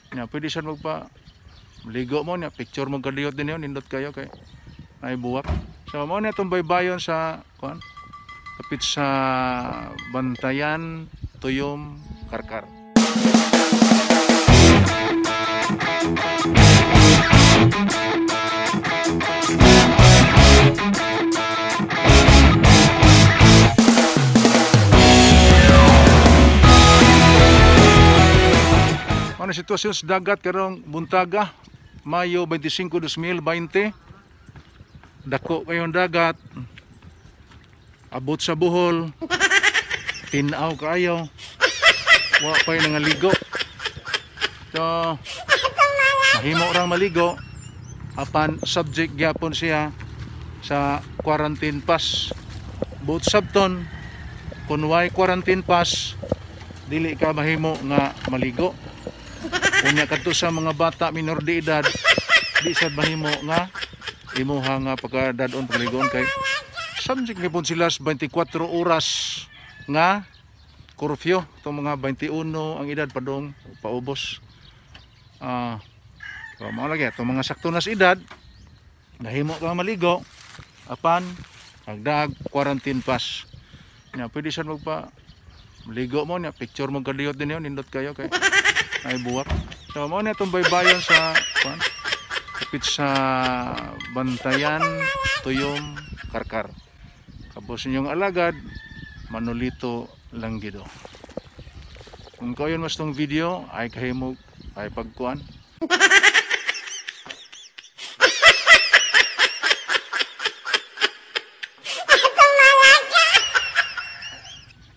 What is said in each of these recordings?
Nya pwede siya magpa ligo mo nya, picture mo kadiyot din yun, nindot kayo kay ay buwak. So mao na itong baybayon sa kuan, kapit sa Bantayan, Tuyom, Karkar. Ano sitwasyon sa dagat karong buntaga, Mayo 25, 2020. Dako kayong dagat. Abot sa Bohol. Tinaw kaayo. Wa pa'y nangaligo. So, mahimo rang maligo apan subject gyapon siya sa quarantine pass. Buot sabton, kun way quarantine pass, dili ka mahimo nga maligo. Unya kadto sa mga bata minor de edad, di sad mahimo nga imuha nga pagkadadon pagaligon kay subject gyapon sila sa 24 oras nga curfew. Itong mga 21 ang edad padong paubos. So mao lagi itong mga sakto na sa edad, nahimo ka maligo apan agdag quarantine pass. Nya pwede sad magpa ligo mo nya, picture mo kadiyot din yun, nindot kayo kay ay buwak. So mao na itong baybayon sa kuan, kapit sa Bantayan, Tuyom, Karkar. Kabos inyong alagad, Manolito Langgido. Kung kayon mas tong video ay kahimog ay pagkuan.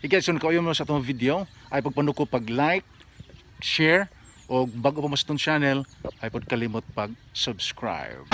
Ikaw kayo mo sa itong video ay pagpanuko pag like, share, o bago pa mo sa itong channel ay pagkalimot pag subscribe.